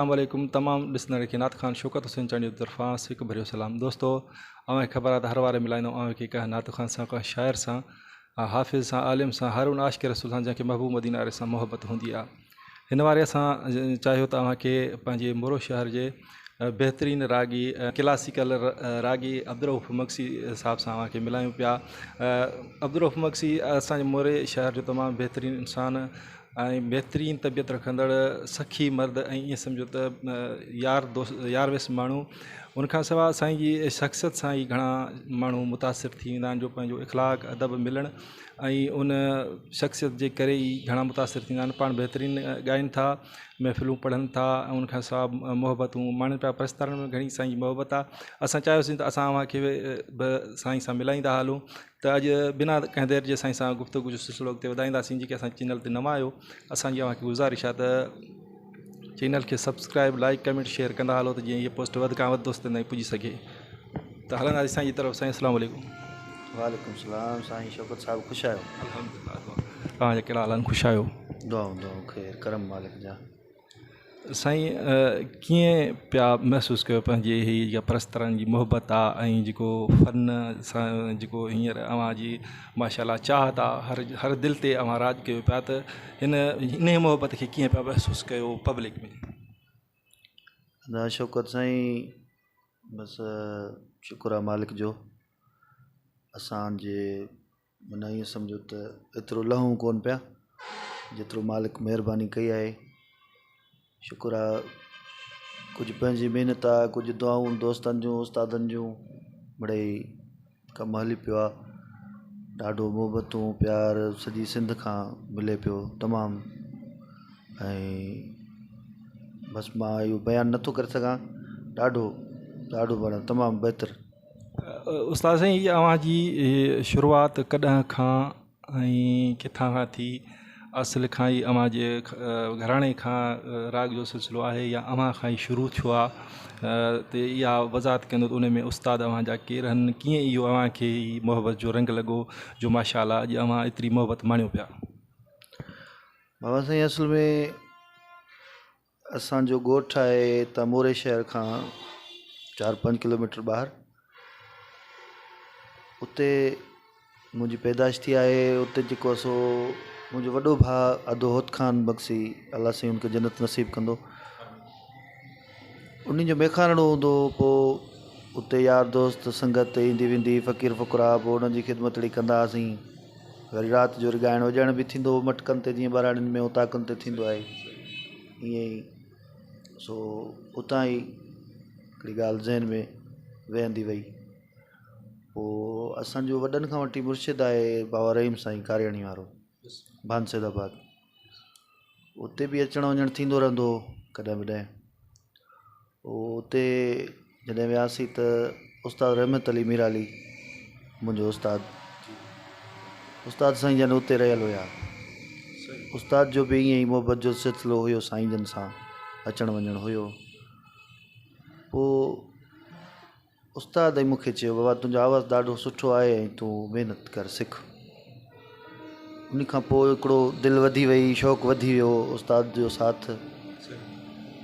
السلام عليڪم تمام ڏسندڙن کي نعت خان شوڪت حسين چانڊيو طرفان سڪ ڀريو سلام دوستو اوهان کي خبر آهي ته هر واري ملائيندو اوهان کي ڪنهن نعت خان سان ڪنهن شاعر سان حافظ سان عالم سان هر ان عاشق رسول سان جنهن کي محبوب مدينه واري سان محبت هوندي آهي هن واري اسان چاهيو ته اوهان کي پنهنجي مورو شهر جي بهترين راڳي ڪلاسيڪل راڳي عبدالرؤف مگسي صاحب سان اوهان کي ملايون پيا عبدالرؤف مگسي اسانجي موري شهر جو تمام بهترين انسان ۽ بهترين طبيعت رکندڙ سخي مرد ۽ ائين سمجهو ته يار دوست يار ويس ماڻهو ان کان سواءِ سائين جي شخصيت سان ئي گهڻا ماڻهو متاثر ٿي ويندا آهن جو پنهنجو اخلاق ادب ملڻ ۽ ان شخصيت جي ڪري ئي گهڻا متاثر ٿيندا آهن پاڻ بهترين ڳائين ٿا محفلون پڙهن ٿا ۽ ان کان سواءِ محبتون ماڻهن پيا پرستارن ۾ گهڻي سائين جي محبت آهي اسان چاهيوسين ته اسان اوهان کي به سائين سان ملائيندا هلون ته اڄ بنا ڪنهن دير جي سائين سان گفتگو جو سلسلو اڳتي وڌائينداسين جيڪي اسان جي چينل تي نوان آهيو اسان جي اوهان کي گذارش آهي ته چينل کي سبسڪرائب لائڪ ڪمينٽ شيئر ڪندا هلو ته جيئن هي پوسٽ وڌ کان وڌ دوستن تائين پڄي سگهي ته هلنداسين سائين جي طرف سائين السلام عليڪم. وعليڪم السلام سائين شوڪت صاحب خوش آهيو. الحمدلله توهان جا ڪهڙا حال آهن خوش آهيو. دعائون دعائون خير ڪرم مالڪ جا. سائين ڪيئن پيا محسوس ڪيو پنهنجي هي جيڪا پرستارن جي محبت آ ۽ جيڪو فن سان جيڪو هينئر اوهان جي ماشاء الله چاهت آ هر هر دل تي اوهان راڄ ڪيو پيا ته هن انهي محبت کي ڪيئن پيا محسوس ڪيو پبلڪ ۾. ادا شوڪت سائين بس شڪر آ مالڪ جو اسان جي معنيٰ ائين سمجهو ته ايترو لهون ڪونه پيا جيترو مالڪ مهرباني ڪئي آهي شڪر آهي ڪجهه پنهنجي محنت آهي ڪجهه دعائون دوستن جون استادن جون مڙئي ڪم هلي پيو آهي ڏاڍو محبتون پيار سڄي سنڌ کان ملي پيو تمام ۽ بس مان اهو بيان نٿو ڪري سگهان ڏاڍو ڏاڍو معنيٰ تمام بهتر. استاد سائين هي اوهان جي شروعات ڪڏهن کان ۽ ڪٿان کان ٿي اصل کان ئي اوهان جي گهراڻي کان راڳ جو سلسلو آهي يا اوهان کان ئي شروع ٿيو آهي ته اها وضاحت ڪندو ته ان ۾ استاد اوهان جا ڪير آهن ڪيئن اهو اوهان کي هي محبت جو رنگ لڳو جو ماشاء الله اڄ اوهان ايتري محبت ماڻيو پيا. بابا سائين اصل ۾ اسان جو ڳوٺ آهي تموري شهر کان چار پنج ڪلوميٽر ٻاهر اتي منهنجي پيدائش ٿي آهي اتي جيڪو آهي سو منهنجو وڏو ڀاء ادو هوت خان بخشي الله سائين ان کي جنت نصيب ڪندو ان جو ميخانو هوندو هو پوءِ اتي يار دوست سنگت ايندي ويندي فقير فقراء پوءِ انهن جي خدمت ڙي ڪندا هئاسين وري رات جو وري ڳائڻ وڄائڻ به ٿيندو هو مٽڪن تي جيئن ٻهراڙين ۾ اوطاقن تي ٿيندو آهي ائين ئي سو اتان ئي هڪڙي ڳالهه ذهن ۾ ويهندي وئي پوءِ اسانجو وڏن کان وٺي مرشد آهي بابا رحيم سائين ڪارياڻي وارو ڀان سيد آباد اتي به اچڻ وڃڻ ٿيندو رهندو هو ڪڏهن ڪڏهن پوءِ اتي جڏهن وياسين ته استاد رحمت علي ميرالي منهنجو استاد استاد سائين جن اتي رهيل هيا استاد جو به ائين ئي محبت جو سلسلو هيو سائين جن سان اچڻ وڃڻ هيو پوءِ استاد ئي مون کي چيو بابا تنهنجو آواز ڏاڍو سٺو آهي ۽ تون محنت ڪر سک ان کان پوءِ هڪڙو دل وڌي وئي شوق وڌي ويو استاد جو ساٿ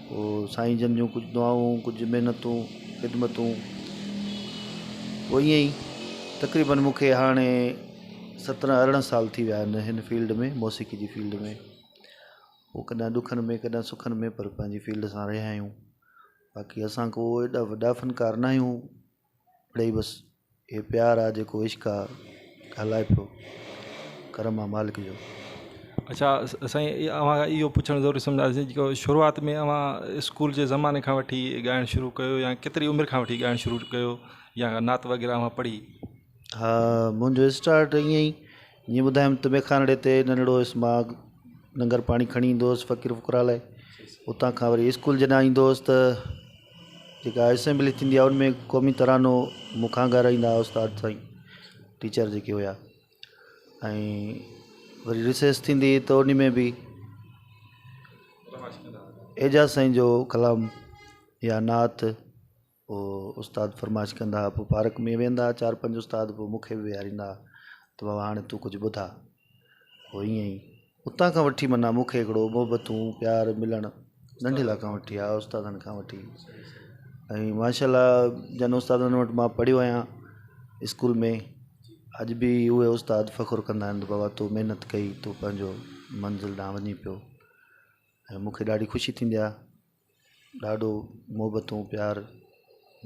پوءِ سائين جن جون ڪجهه دعائون ڪجهه محنتون خدمتون پوءِ ائين ئي تقريبن مون کي هاڻي 17 18 سال ٿي ويا آهن هن فيلڊ ۾ موسيقي جي فيلڊ ۾ پوءِ ڪڏهن ڏکن ۾ ڪڏهن سکن ۾ پر پنهنجي فيلڊ سان رهيا آهيون باقي اسان ڪو ايڏا وڏا فنڪار نه آهيون مڙئي بس هي پيار آهي جيڪو عشق آهي هلائي پيو ڪرم آهي مالڪ جو. اڇا سائين اوهان کان اهو پڇڻ ضروري سمجهياسين جيڪو شروعات ۾ اوهان اسڪول جي زماني کان وٺي ڳائڻ شروع ڪيو يا ڪيتري عمر کان وٺي ڳائڻ شروع ڪيو يا نعت وغيره اوهان پڙهي. ها منهنجو اسٽارٽ ائين ئي جيئن ٻڌايم ته ميخانڙي تي ننڍڙو هيس مان ننگر پاڻي کڻي ايندو هوس فقير فقرا لاءِ اتان کان وري اسڪول جڏهن ايندو هوس ته جيڪا اسيمبلي ٿيندي آهي ان ۾ قومي ترانو مون کان ڳارائيندا هئا استاد سائين ٽيچر جيڪي هيا ۽ وري رسيس ٿيندي هئي ته ان ۾ به اعجاز سائين جو ڪلام يا نعت پوءِ استاد فرمائش ڪندا هئا پوءِ پارڪ ۾ ويهندا هئا چار پنج استاد پوءِ مون کي به ويهاريندا هئا ته بابا هاڻي تون ڪجهه ٻڌاءِ پوءِ ائين ئي اتان کان وٺي معنيٰ مون کي هڪڙو محبتون پيار ملڻ ننڍي لاء کان وٺي ها استادن کان وٺي ۽ ماشاء الله جن استادن وٽ مان پڙهيو آهيان اسڪول ۾ اڄ به اهي استاد فخر ڪندا آهن ته بابا تو محنت ڪئي تو پنهنجو منزل ڏانهن وڃي پيو ۽ مون کي ڏاڍي خوشي ٿيندي آهي ڏاڍو محبتون پيار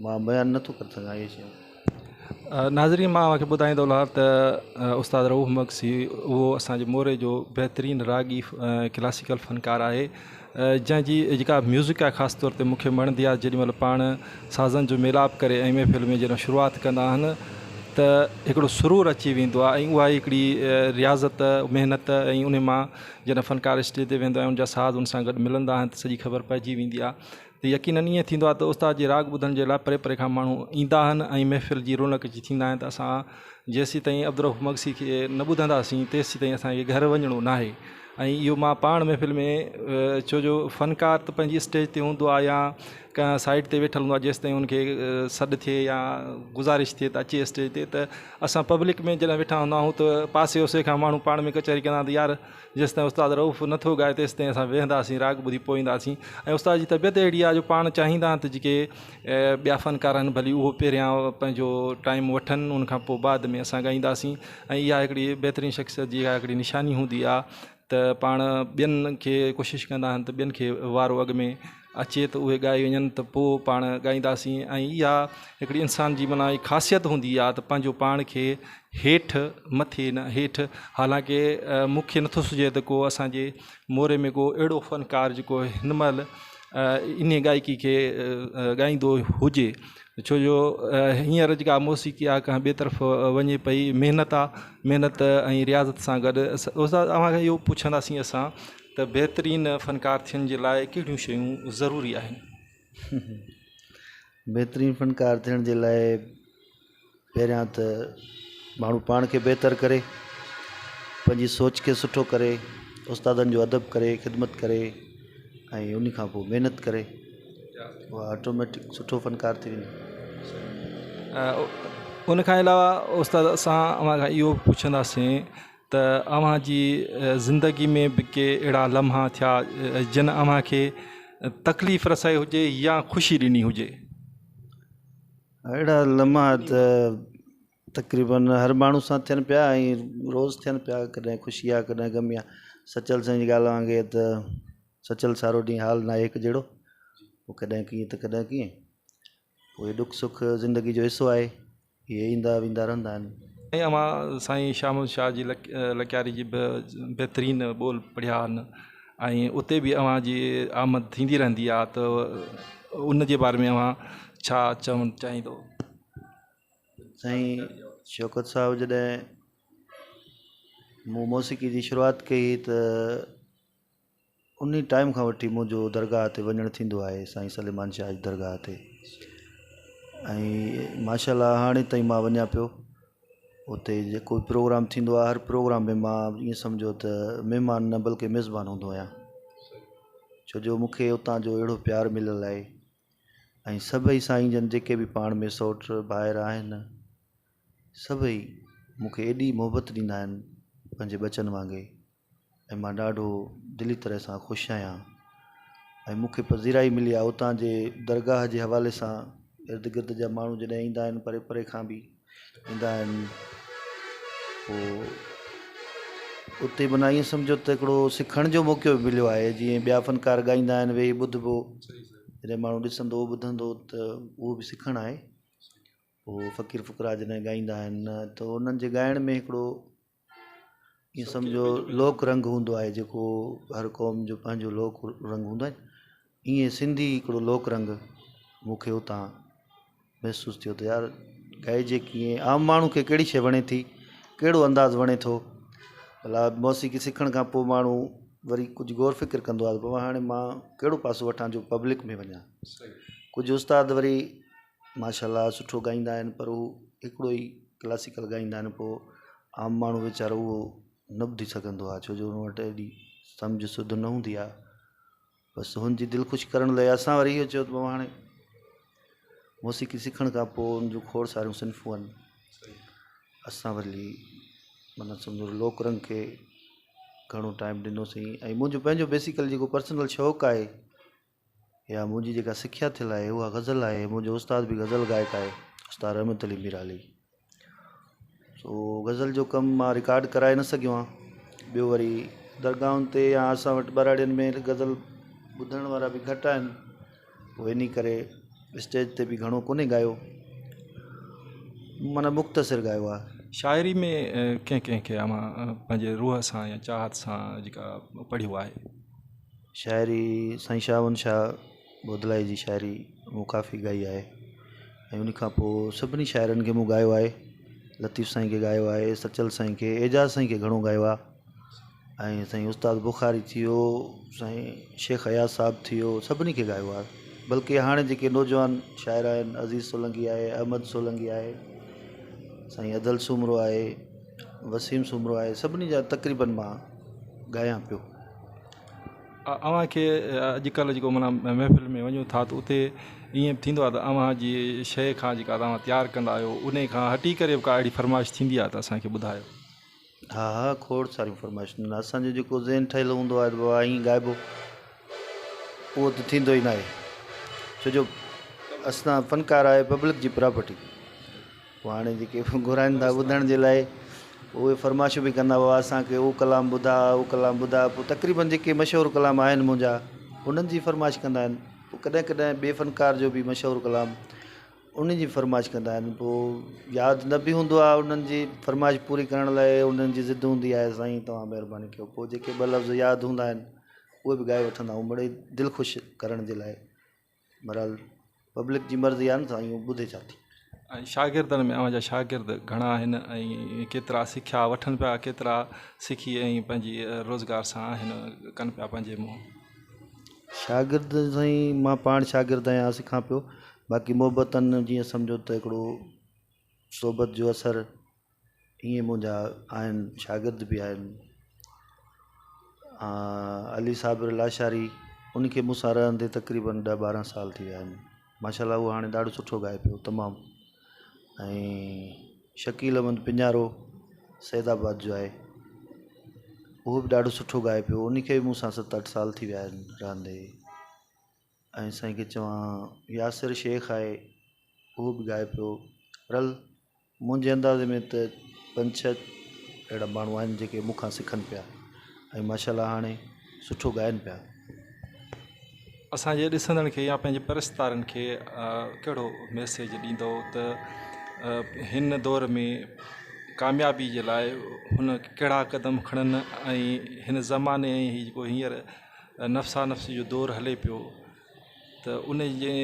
مان بيان نٿو ڪري سگهان اهي شيون. ناظرين مان اوهان کي ٻڌائيندو هلان ته استاد رئوف مگسي اهو اسان جي موري جو بهترين راڳي ڪلاسيڪل فنڪار آهي جنهن جي جيڪا ميوزڪ آهي خاص طور تي مون کي وڻندي آهي جيڏي مهل پاڻ سازن جو ميلاپ ڪري ۽ محفل ۾ جڏهن شروعات ڪندا آهن ته هڪڙو سرور اچي ويندو آهي ۽ اها ئي هڪڙي رياضت محنت ۽ انهي مان جڏهن فنڪار اسٽيج تي ويندو آهي ان جا ساز ان سان گڏ ملندا آهن ته سڄي خبر پئجي ويندي آهي ته يقينن ائين ٿيندو آهي ته استاد جي راڳ ٻڌڻ جي لاء پري پري کان ماڻهو ايندا آهن ۽ محفل جي رونق جي ٿيندا آهن ته اسان جيسين تائين عبدالرؤف مگسي کي نه ٻڌنداسين تيسين تائين اسان کي گهر وڃڻو ناهي ۽ اهو مان پاڻ محفل ۾ ڇو جو فنڪار ته پنهنجي اسٽيج تي هوندو آهي يا ڪنهن سائيڊ تي ويٺل هوندو آهي جيستائين ان کي سڏ ٿئي يا گذارش ٿئي ته اچي اسٽيج تي ته اسان پبلڪ ۾ جڏهن ويٺا هوندا آهيون ته پاسي اوسي کان ماڻهو پاڻ ۾ ڪچهري ڪندا آهن ته يار جيستائين استاد رئوف نٿو ڳائي تيستائين اسان ويهنداسين راڳ ٻڌي پوء اينداسين ۽ استاد جي طبيعت اهڙي آهي جو پاڻ چاهيندا آهن ته جيڪي ٻيا فنڪار آهن ڀلي اهو پهريان پنهنجو ٽائيم وٺن ان کان پوء بعد ۾ اسان ڳائينداسين ۽ اها هڪڙي بهترين شخصيت جي اها هڪڙي نشاني هوندي آهي ته پاڻ ٻين کي ڪوشش ڪندا آهن ته ٻين کي وارو اڳ ۾ اچي ته اهي ڳائي وڃن ته پوء پاڻ ڳائينداسين ۽ اها هڪڙي انسان جي معنيٰ خاصيت هوندي آهي ته پنهنجو پاڻ کي هيٺ مٿي نه هيٺ حالانڪه مون کي نٿو سجهي ته ڪو اسانجي موري ۾ ڪو اهڙو فنڪار جيڪو هن مهل انهي گائڪي کي ڳائيندو هجي ڇو جو هينئر جيڪا موسيقي آهي ڪنهن ٻئي طرف وڃي پئي محنت آهي محنت ۽ رياضت سان گڏ استاد اوهان کان اهو پڇنداسين اسان ته بهترين فنڪار ٿيڻ جي لاء ڪهڙيون شيون ضروري آهن؟ بهترين فنڪار ٿيڻ جي لاء پهريان ته ماڻهو پاڻ کي بهتر ڪري پنهنجي سوچ کي سٺو ڪري استادن جو ادب ڪري خدمت ڪري ۽ ان کان پوء محنت ڪري اها آٽوميٽڪ سٺو فنڪار ٿي ويندو. ان کان علاوه استاد اسان اوهان کان اهو به پڇنداسين ته اوهان جي زندگي ۾ به ڪي اهڙا لمحا ٿيا جن اوهان کي تڪليف رسائي هجي يا خوشي ڏني هجي؟ اهڙا لمحا ته تقريبن هر ماڻهو سان ٿين پيا ۽ روز ٿين پيا ڪڏهن خوشي آهي ڪڏهن غمي آهي سچل سائين جي ڳالهه وانگي ته سچل سارو ڏينهن حال ناهي هڪ جهڙو پوء ڪڏهن ڪيئن ته ڪڏهن ڪيئن پوء ڏک سک زندگي جو حصو آهي اهي ايندا ويندا رهندا آهن. ۽ اوهان سائين شاهه محمد شاهه جي لڪياري جي به بهترين ٻول پڙهيا آهن ۽ اتي به اوهان جي آمد ٿيندي رهندي آهي ته ان جي باري ۾ اوهان ڇا چوڻ چاهيندو. سائين شوڪت صاحب جڏهن مون موسيقي جي شروعات ڪئي ته انهي ٽائيم کان وٺي منهنجو درگاهه تي وڃڻ ٿيندو آهي سائين سليمان شاهه جي درگاهه تي ۽ ماشاء الله هاڻي تائين مان وڃان پيو اتي جيڪو به پروگرام ٿيندو آهي هر پروگرام ۾ مان ائين سمجهو ته مهمان نه بلڪه ميزبان هوندو آهيان ڇو جو مون کي اتان جو اهڙو پيار مليل آهي ۽ سڀئي سائين جن جيڪي به پاڻ ۾ سئوٽ ڀائر آهن سڀئي مون کي ايڏي محبت ڏيندا آهن پنهنجي ٻچن وانگي ۽ مان ڏاڍو دلي طرح سان خوش آهيان ۽ مون کي پذيرائي ملي آهي اتان جي درگاهه جي حوالي سان ارد گرد جا ماڻهو جڏهن ايندا آهن پري پري کان به ايندا آهن پوء اتي معنيٰ ائين سمجهو ته هڪڙو سکڻ جو موقعو به مليو آهي جيئن ٻيا فنڪار ڳائيندا آهن ويهي ٻڌبو جڏهن ماڻهو ڏسندو ٻڌندو ته اهو به سکڻ آهي پوء فقير فقرا جڏهن ڳائيندا آهن ته انهن جي ڳائڻ ۾ هڪڙو ائين سمجهو لوڪ رنگ هوندو آهي جيڪو هر قوم جو پنهنجو لوڪ رنگ هوندو آهي ائين سنڌي هڪڙو لوڪ رنگ مون کي اتان محسوس ٿيو ته يار ڳائجي ڪيئن عام ماڻهو کي ڪهڙي شيء وڻي ٿي ڪهڙو انداز وڻي ٿو ڀلا موسيقي سکڻ کان پوءِ ماڻهو وري ڪجهه غور فڪر ڪندو آهي ته بابا هاڻي مان ڪهڙو پاسو وٺان جو پبلڪ ۾ وڃان ڪجهه استاد وري ماشاء الله سٺو ڳائيندا آهن پر هو هڪڙو ئي ڪلاسيڪل ڳائيندا آهن پوءِ عام ماڻهو ويچارو اهو نه ٻڌي سگهندو آهي ڇو جو هن وٽ ايڏي سمجهه سڌ نه هوندي آهي بس هن جي دل خوش ڪرڻ لاءِ اسان وري اهو چيو ته بابا هاڻي موسيقي سکڻ کان پوءِ ان جون کوڙ ساريون صنفون آهن اسان وري معنيٰ سمجهو لوڪ رنگ کي گهڻو ٽائيم ڏنوسين ۽ منهنجو پنهنجو بيسيڪلي جيڪو پرسنل شوق آهي. يا منهنجي جيڪا سکيا ٿيل آهي اها غزل آهي منهنجو استاد به غزل گائڪ آهي استاد رحمت علي ميرالي سو غزل جو ڪم مان رڪارڊ ڪرائي نه سگهيو آهيان ٻيو وري درگاهن تي يا اسان وٽ ٻهراڙين ۾ غزل ٻڌڻ وارا به گهٽ آهن پوءِ ان ڪري اسٽيج تي به گهڻو ڪونهي ڳايو معنيٰ مختصر ڳايو آهي. شاعري ۾ ڪنهن ڪنهن کي اوهان پنهنجي روح سان يا چاهت سان جيڪا پڙهيو آهي؟ شاعري سائين شاهه شاهه بودلائي جي شاعري مون ڪافي ڳائي آهي ۽ ان کان پوءِ سڀني شاعرن کي مون ڳايو آهي لطيف سائين کي ڳايو آهي سچل سائين کي اعجاز سائين کي گهڻو ڳايو آهي ۽ سائين استاد بخاري ٿي ويو سائين شيخ اياز صاحب ٿي ويو سڀني کي ڳايو آهي بلڪه هاڻي جيڪي نوجوان شاعر آهن عزيز سولنگي آهي احمد سولنگي آهي سائين ادل سومرو آهي وسيم سومرو آهي سڀني جا تقريبن مان ڳايان پيو. اوهان کي اڄڪلهه جيڪو معنيٰ محفل ۾ وڃو ٿا ته اتي ائين به ٿيندو آهي ته اوهان جي شيء کان جيڪا توهان تيار ڪندا آهيو انهي کان هٽي ڪري به ڪا اهڙي فرمائش ٿيندي آهي ته اسان کي ٻڌايو. ها ها کوڙ ساريون فرمائشون ٿينديون آهن اسان جو جيڪو ذهن ٺهيل هوندو آهي ته بابا ائين ڳائبو اهو ته ٿيندو ئي ناهي ڇو جو اسان فنڪار آهي پبلڪ جي پراپرٽي. پوء هاڻي جيڪي گهرائن ٿا ٻڌڻ جي لاء اهي فرمائشون به ڪندا بابا اسان کي اهو ڪلام ٻڌاء اهو ڪلام ٻڌاء پوء تقريبن جيڪي مشهور ڪلام آهن منهنجا انهن جي فرمائش ڪندا آهن پوء ڪڏهن ڪڏهن ٻئي فنڪار جو به مشهور ڪلام ان جي فرمائش ڪندا آهن پوء ياد نه به هوندو آهي انهن جي فرمائش پوري ڪرڻ لاء انهن جي ضد هوندي آهي سائين توهان مهرباني ڪيو پوء جيڪي ٻه لفظ ياد هوندا آهن اهي به ڳائي وٺندا آهيون مڙئي دل خوش ڪرڻ جي لاء بھرحال پبلڪ جي مرضي آهي نه سائين اهو ٻڌي ڇا ٿي. ۽ شاگردن ۾ اوهان جا شاگرد گهڻا آهن ۽ ڪيترا سکيا وٺن پيا ڪيترا سکي ۽ پنهنجي روزگار سان آهن ڪن پيا پنهنجي منهن. شاگرد سائين مان پاڻ شاگرد آهيان سکان پيو باقي محبتن جيئن سمجهو ته هڪڙو صحبت جو اثر ائين منهنجا آهن شاگرد به آهن علي صابر لاشاري ان کي مون سان رهندي تقريبن ڏهه ٻارهن سال ٿي ويا آهن ماشاء الله اهو هاڻي ڏاڍو سٺو ڳائي پيو تمام ۽ شڪيل احمد پنڃارو سيد آباد جو آهي اهو به ڏاڍو سٺو ڳائي پيو ان کي به مون سان ست اٺ سال ٿي ويا آهن رهندي ۽ سائين کي چوان ياسر شيخ آهي اهو به ڳائي پيو رل منهنجي اندازي ۾ ته پنج ڇهه اهڙا ماڻهو آهن جيڪي مون کان سکن پيا ۽ ماشاء الله هاڻي سٺو ڳائن پيا. اسان جي ڏسندڙن کي يا پنهنجي پرستارن کي ڪهڙو ميسيج ڏيندؤ ته هن دور ۾ ڪاميابي جي لاء هن ڪهڙا قدم کڻن ۽ هن زماني ۽ هي جيڪو هينئر نفسا نفسي جو دور هلي پيو ته ان جي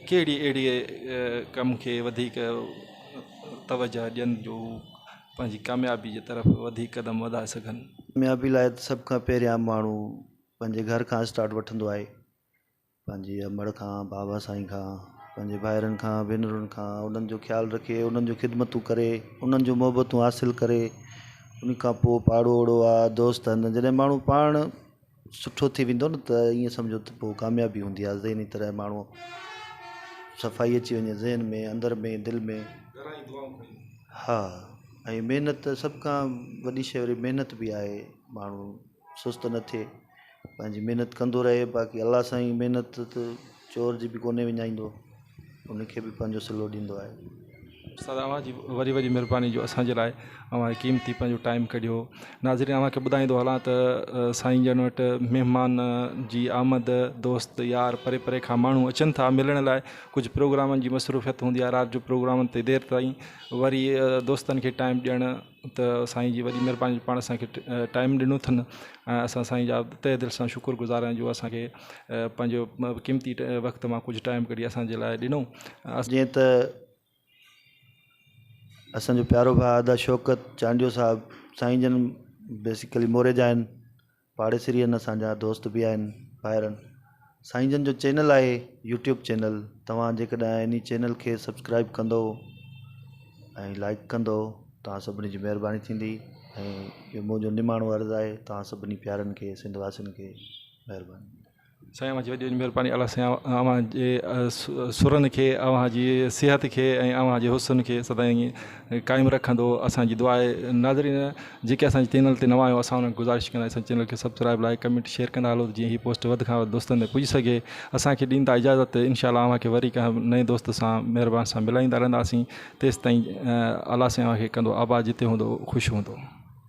ڪهڙي اهڙي ڪم کي وڌيڪ توجهه ڏين جو هو پنهنجي ڪاميابي جي طرف وڌيڪ قدم وڌائي سگهن. ڪاميابي لاء ته سڀ کان پهريان ماڻهو پنهنجي گهر کان اسٽارٽ وٺندو آهي پنهنجي امڙ کان بابا سائين کان پنهنجي ڀائرن کان ڀينرن کان انهن جو خيال رکي انهن جون خدمتون ڪري انهن جون محبتون حاصل ڪري ان کان پوءِ پاڙو اوڙو آهي دوست آهن جڏهن ماڻهو پاڻ سٺو ٿي ويندو نه ته ائين سمجهو ته پوءِ ڪاميابي هوندي آهي ذهني طرح ماڻهو صفائي اچي وڃي ذهن ۾ اندر ۾ دل ۾ ها ۽ محنت سڀ کان وڏي شيءِ وري محنت به آهي ماڻهو سست نه ٿئي پنهنجي محنت ڪندو رهي باقي الله سائين محنت ته چور جي به ڪونهي وڃائيندو ان کي به پنهنجو صلو ڏيندو آهي. استاد اوهان جي وڏي وڏي مهرباني جو اسان جي لاء اوهان قيمتي پنهنجو ٽائيم ڪڍيو ناظرين اوهان کي ٻڌائيندو هلان ته سائين جن وٽ مهمان جي آمد دوست يار پري پري کان ماڻهو اچن ٿا ملڻ لاء ڪجهه پروگرامن جي مصروفيت هوندي آهي رات جو پروگرامن تي دير تائين وري دوستن کي ٽائيم ڏيڻ ته سائين جي وڏي مهرباني جو پاڻ اسان کي ٽائيم ڏنو اٿن ۽ اسان سائين جا تهه دل سان شڪر گذار آهيون جو اسان کي پنهنجو قيمتي وقت مان ڪجهه ٽائيم ڪڍي اسان جي لاء ڏنو. جيئن ته اسان جو پيارو ڀاء ادا شوڪت چانڊيو صاحب سائين جن بيسيڪلي موري جا آهن پاڙيسري آهن اسان جا دوست به آهن ڀائر آهن سائين جن جو چينل آهي يوٽيوب چينل توهان جيڪڏهن انهي چينل کي سبسڪرائب ڪندو ۽ لائڪ ڪندو توهان سڀني جي مهرباني ٿيندي ۽ اهو منهنجو نماڻو عرض آهي توهان سڀني پيارن کي سنڌ واسين کي مهرباني. سائين اوهان جي وڏي وڏي مهرباني الله سائين اوهان جي سرن کي اوهان جي صحت کي ۽ اوهان جي حسن کي سدائين قائم رکندو اسان جي دعا آهي ناظرين جيڪي اسان جي چينل تي نوان آهيو اسان انهن کي گذارش ڪندا اسان جي چينل کي سبسڪرائب لائڪ ڪمينٽ شيئر ڪندا هلو جيئن هي پوسٽ وڌ کان وڌ دوستن تائين پڄي سگهي اسان کي ڏيندا اجازت انشاء الله اوهان کي وري ڪنهن نئين دوست سان مهربان سان ملائيندا رهنداسين تيستائين الله سائين اوهان کي ڪندو آباد جتي هوندو خوش هوندو.